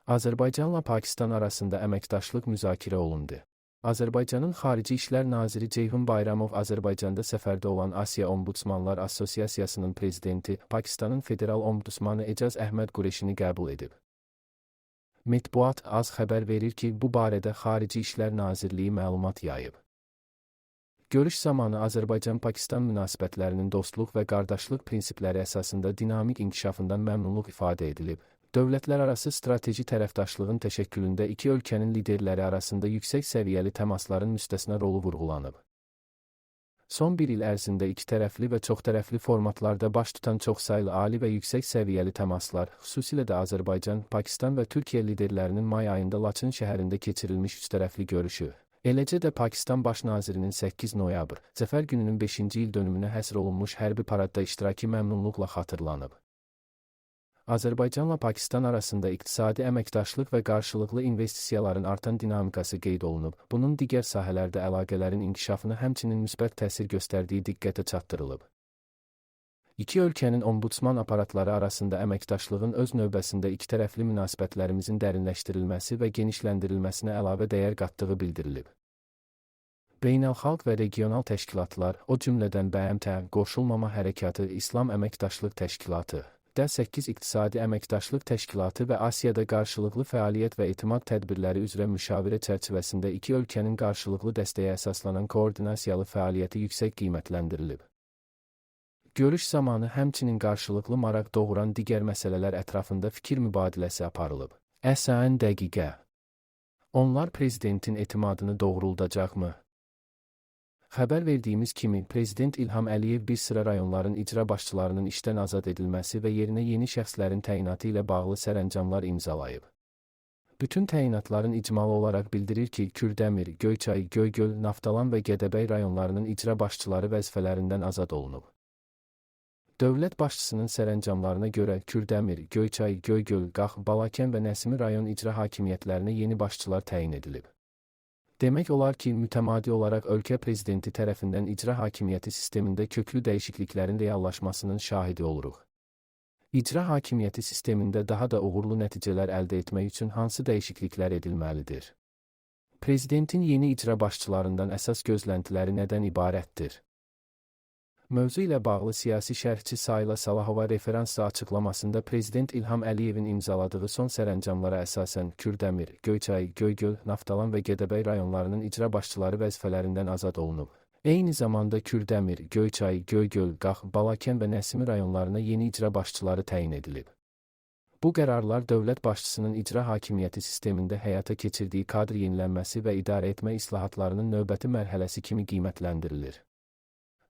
Azərbaycanla Pakistan arasında əməkdaşlıq müzakirə olundu. Azərbaycanın Xarici İşlər Naziri Ceyhun Bayramov Azərbaycanda səfərdə olan Asiya Ombudsmanlar Assosiasiyasının prezidenti, Pakistanın Federal Ombudsmanı Ecaz Əhməd Qureşini qəbul edib. Mətbuat az xəbər verir ki, bu barədə Xarici İşlər Nazirliyi məlumat yayıb. Görüş zamanı Azərbaycan-Pakistan münasibətlərinin dostluq və qardaşlıq prinsipləri əsasında dinamik inkişafından məmnunluq ifadə edilib. Dövlətlərarası strateji tərəfdaşlığın təşəkkülündə iki ölkənin liderləri arasında yüksək səviyyəli təmasların müstəsna rolu vurğulanıb. Son bir il ərzində ikitərəfli və çoxtərəfli formatlarda baş tutan çoxsaylı ali və yüksək səviyyəli təmaslar, xüsusilə də Azərbaycan, Pakistan və Türkiyə liderlərinin may ayında Laçın şəhərində keçirilmiş üçtərəfli görüşü, eləcə də Pakistan Baş nazirinin 8 noyabr, Zəfər gününün 5-ci ildönümünə həsr olunmuş hərbi paradda iştirakı məmnunluqla xatırlanıb. Azərbaycanla Pakistan arasında iqtisadi əməkdaşlıq və qarşılıqlı investisiyaların artan dinamikası qeyd olunub. Bunun digər sahələrdə əlaqələrin inkişafına həmçinin müsbət təsir göstərdiyi diqqətə çatdırılıb. İki ölkənin ombudsman aparatları arasında əməkdaşlığın öz növbəsində ikitərəfli münasibətlərimizin dərinləşdirilməsi və genişləndirilməsinə əlavə dəyər qatdığı bildirilib. Beynəlxalq və regional təşkilatlar, o cümlədən BMT, Qoşulmama Hərəkatı, İslam Əməkdaşlıq Təşkilatı, D8 İqtisadi Əməkdaşlıq Təşkilatı və Asiyada qarşılıqlı fəaliyyət və etimad tədbirləri üzrə müşavirə çərçivəsində iki ölkənin qarşılıqlı dəstəyə əsaslanan koordinasiyalı fəaliyyəti yüksək qiymətləndirilib. Görüş zamanı həmçinin qarşılıqlı maraq doğuran digər məsələlər ətrafında fikir mübadiləsi aparılıb. Əsaən dəqiqə. Onlar prezidentin etimadını doğruldacaqmı? Xəbər verdiyimiz kimi, Prezident İlham Əliyev bir sıra rayonların icra başçılarının işdən azad edilməsi və yerinə yeni şəxslərin təyinatı ilə bağlı sərəncamlar imzalayıb. Bütün təyinatların icmalı olaraq bildirir ki, Kürdəmir, Göyçay, Göygöl, Naftalan və Gədəbəy rayonlarının icra başçıları vəzifələrindən azad olunub. Dövlət başçısının sərəncamlarına görə Kürdəmir, Göyçay, Göygöl, Qax, Balakən və Nəsimi rayon icra hakimiyyətlərinə yeni başçılar təyin edilib. Demək olar ki, mütəmadi olaraq ölkə prezidenti tərəfindən icra hakimiyyəti sistemində köklü dəyişikliklərin reallaşmasının şahidi oluruq. İcra hakimiyyəti sistemində daha da uğurlu nəticələr əldə etmək üçün hansı dəyişikliklər edilməlidir? Prezidentin yeni icra başçılarından əsas gözləntiləri nədən ibarətdir? Mövzu ilə bağlı siyasi şərhçi Sayla Salahova referansla açıqlamasında Prezident İlham Əliyevin imzaladığı son sərəncamlara əsasən Kürdəmir, Göyçay, Göygöl, Naftalan və Gədəbəy rayonlarının icra başçıları vəzifələrindən azad olunub. Eyni zamanda Kürdəmir, Göyçay, Göygöl, Qax, Balakən və Nəsimi rayonlarına yeni icra başçıları təyin edilib. Bu qərarlar dövlət başçısının icra hakimiyyəti sistemində həyata keçirdiyi kadr yenilənməsi və idarəetmə islahatlarının növbəti mərhələsi kimi qiymətləndirilir.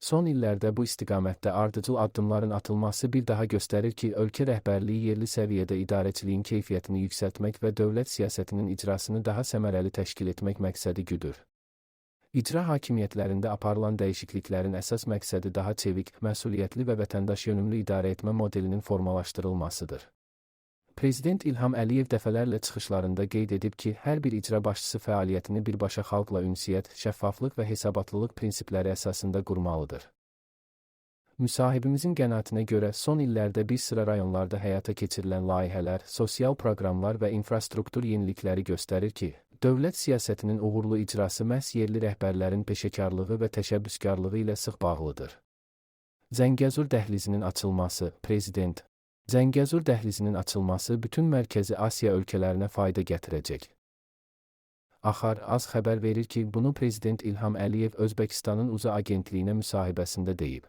Son illərdə bu istiqamətdə ardıcıl addımların atılması bir daha göstərir ki, ölkə rəhbərliyi yerli səviyyədə idarəçiliyin keyfiyyətini yüksəltmək və dövlət siyasətinin icrasını daha səmərəli təşkil etmək məqsədi güdür. İcra hakimiyyətlərində aparılan dəyişikliklərin əsas məqsədi daha çevik, məsuliyyətli və vətəndaş yönümlü idarəetmə modelinin formalaşdırılmasıdır. Prezident İlham Əliyev dəfələrlə çıxışlarında qeyd edib ki, hər bir icra başçısı fəaliyyətini birbaşa xalqla ünsiyyət, şəffaflıq və hesabatlılıq prinsipləri əsasında qurmalıdır. Müsahibimizin qənaətinə görə son illərdə bir sıra rayonlarda həyata keçirilən layihələr, sosial proqramlar və infrastruktur yenilikləri göstərir ki, dövlət siyasətinin uğurlu icrası məhz yerli rəhbərlərin peşəkarlığı və təşəbbüskarlığı ilə sıx bağlıdır. Zəngəzur dəhlizinin açılması, Prezident Zəngəzur dəhlizinin açılması bütün Mərkəzi Asiya ölkələrinə fayda gətirəcək. Axar az xəbər verir ki, bunu Prezident İlham Əliyev Özbəkistanın UZA agentliyinə müsahibəsində deyib.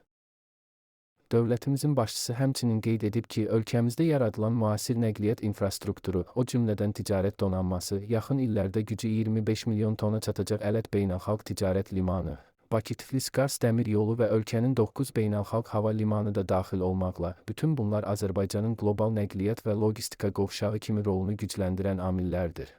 Dövlətimizin başçısı həmçinin qeyd edib ki, ölkəmizdə yaradılan müasir nəqliyyat infrastrukturu, o cümlədən ticarət donanması, yaxın illərdə gücü 25 milyon tona çatacaq Ələt beynəlxalq ticarət limanı, Bakı-Tiflis-Qars dəmir yolu və ölkənin 9 beynəlxalq hava limanı da daxil olmaqla, bütün bunlar Azərbaycanın qlobal nəqliyyat və logistika qovşağı kimi rolunu gücləndirən amillərdir.